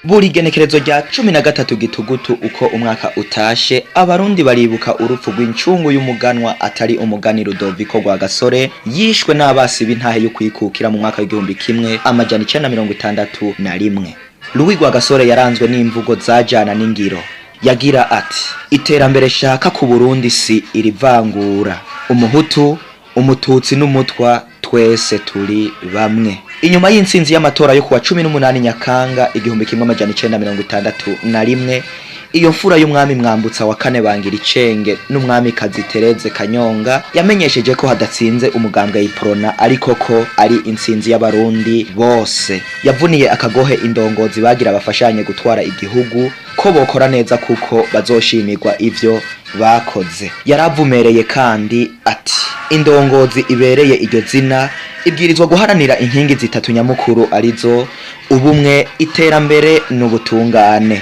Buri genekerezo rya 13 gitugutu uko umwaka utashe, abarundi baribuka urupfu rw'incungu y'umuganwa atari umugani Rudoviko Rwagasore, yishwe n'abasi b'intahe y'ukwikukira mu mwaka w'1961. Louis Rwagasore yaranzwe n'imvugo zajana n'ingiro. Yagira ati: "Iterambere shaka ku Burundi si irivangura, umuhutu, umututsi n'umutwa, twese turi bamwe." Inyuma y'intsinzi y'amatora yo kuwa 18 Nyakanga 1961, iyo mfura y'umwami Mwambutsa wa kane Bangira Icenge n'umwamikazi Tereze Kanyonga yamenyesheje ko hadatsinze umugambwe Iprona, ariko ko ari intsinzi y'abarundi bose. Yavuniye akagohe indongozi bagira bafashanye gutwara igihugu ko bokora neza kuko bazoshimirwa ivyo bakoze. Yaravumereye kandi ati: "Indongozi ibereye iryo zina ibwirizwa guharanira inkingi zitatu nyamukuru, arizo ubumwe, iterambere n'ubutungane."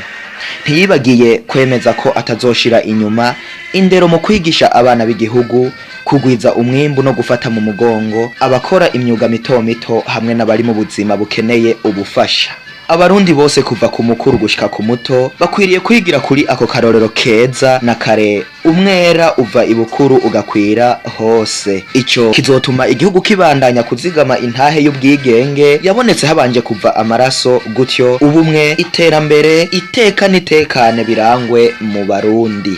Ntiyibagiye kwemeza ko atazoshira inyuma indero mu kwigisha abana b'igihugu, kugwiza umwimbu no gufata mu mugongo abakora imyuga mito mito hamwe n'abari mu buzima bukeneye ubufasha. Abarundi bose kuva ku mukuru gushika ku muto bakwiriye kwigira kuri ako karorero keza na kare umwera uva ibukuru ugakwira hose. Ico kizotuma igihugu kibandanya kuzigama intahe y'ubwigenge yabonetse habanje kuva amaraso, gutyo ubumwe, iterambere, iteka n'itekane birangwe mu Barundi.